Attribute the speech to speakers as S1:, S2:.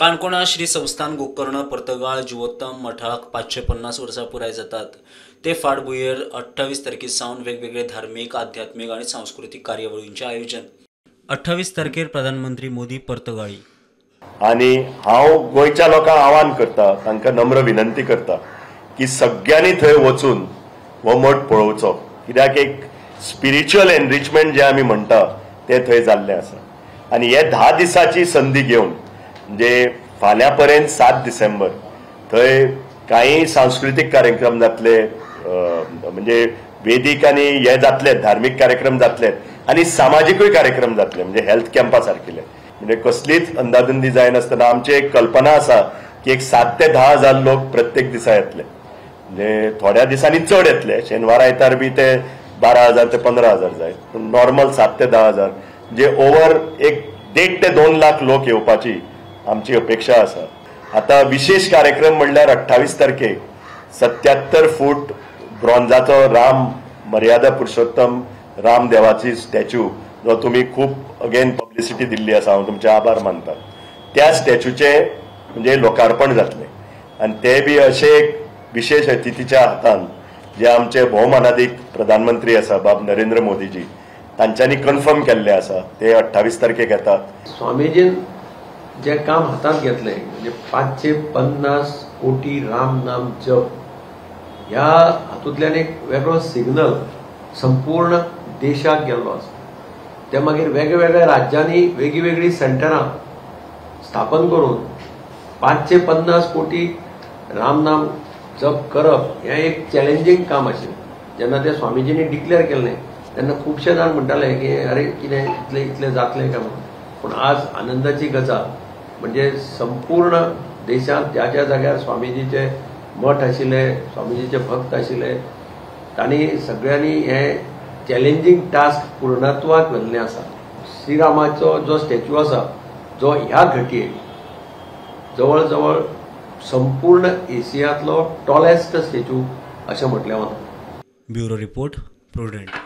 S1: काणकोणा श्री संस्थान गोकर्ण पर्तगाळ जिवोत्तम मठाक 550 वर्सां पुराय जातात. ते फाटभुंयेर 28 तारखे सावन वेगवेगळे धार्मीक, आध्यात्मीक आनी सांस्कृतीक कार्यावळींचें आयोजन. 28 तारखेर प्रधानमंत्री मोदी पर्तगाळी.
S2: आनी हांव गोंयच्या लोकांक आवाहन करता, तांकां नम्र विनंती करता की सगळ्यांनी थंय वचून हो मठ पळोवचो, कित्याक एक स्पिरिच्युअल एनरिचमेंट जे आमी म्हणटा ते थंय जाल्लें आसा. आनी हे 10 दिसाची संदी घेवन म्हणजे फाल्यां पर्यंत 7 डिसेंबर थंय कांय सांस्कृतीक कार्यक्रम जातले, म्हणजे वेदीक आनी हे जातले, धार्मीक कार्यक्रम जातले आनी सामाजिकूय कार्यक्रम जातले, म्हणजे हेल्थ कॅम्पा सारकिले. म्हणजे कसलीच अंदाधुंदी जायनासतना आमची एक कल्पना आसा की एक 7 ते 10 हजार लोक प्रत्येक दिसा येतले, म्हणजे थोड्या दिसांनी चड येतले, शेनवार आयतार बी ते 12 हजार ते 15 हजार जाय, पूण नॉर्मल 7 ते 10 हजार, म्हणजे ओवर एक 1.5 ते 2 लाख लोक येवपाची आमची अपेक्षा आसा. आतां विशेष कार्यक्रम म्हणल्यार 28 तारखेक 77 फूट ब्रॉन्झाचो राम मर्यादा पुरुषोत्तम राम देवाची स्टॅच्यू, जो तुमी खूब अगेन पब्लिसिटी दिल्ली आसा, हांव तुमचे आभार मानता, त्या स्टॅच्यूचें म्हणजे लोकार्पण जातलें. आनी ते बी अशें एक विशेष अतिथीच्या हातान, जे आमचे भोवमानादीक प्रधानमंत्री आसा बाब नरेंद्र मोदीजी, तांच्यांनी कन्फर्म केल्ले आसा, ते 28 तारखेक येतात.
S3: स्वामीजीन जे काम हातांत घेतलें म्हणजे 550 कोटी राम नाम जप, ह्या हातूंतल्यान एक वेगळो सिग्नल संपूर्ण देशाक गेल्लो आसा. ते मागीर वेगवेगळ्या राज्यांनी वेगळी वेगळी सेंटरां स्थापन करून 550 कोटी राम नाम जप करप हें एक चॅलेंजींग काम आशिल्लें. जेन्ना ते स्वामीजींनी डिक्लेअर केल्लें तेन्ना खुबशे जाण म्हणटाले की अरे कितें इतलें इतलें जातलें काय म्हणून, पूण आज आनंदाची गजाल म्हणजे संपूर्ण देशांत ज्या ज्या जाग्यार स्वामीजीचे मठ आशिल्ले, स्वामीजीचे भक्त आशिल्ले, तांणी सगळ्यांनी हें चॅलेंजींग टास्क पूर्णत्वाक व्हेल्लें आसा. श्रीरामाचो जो स्टॅच्यू आसा जो ह्या घटयेक जवळ जवळ संपूर्ण एशियांतलो टॉलेस्ट स्टॅच्यू अशें म्हटलें वता.
S1: Bureau report, Prudent.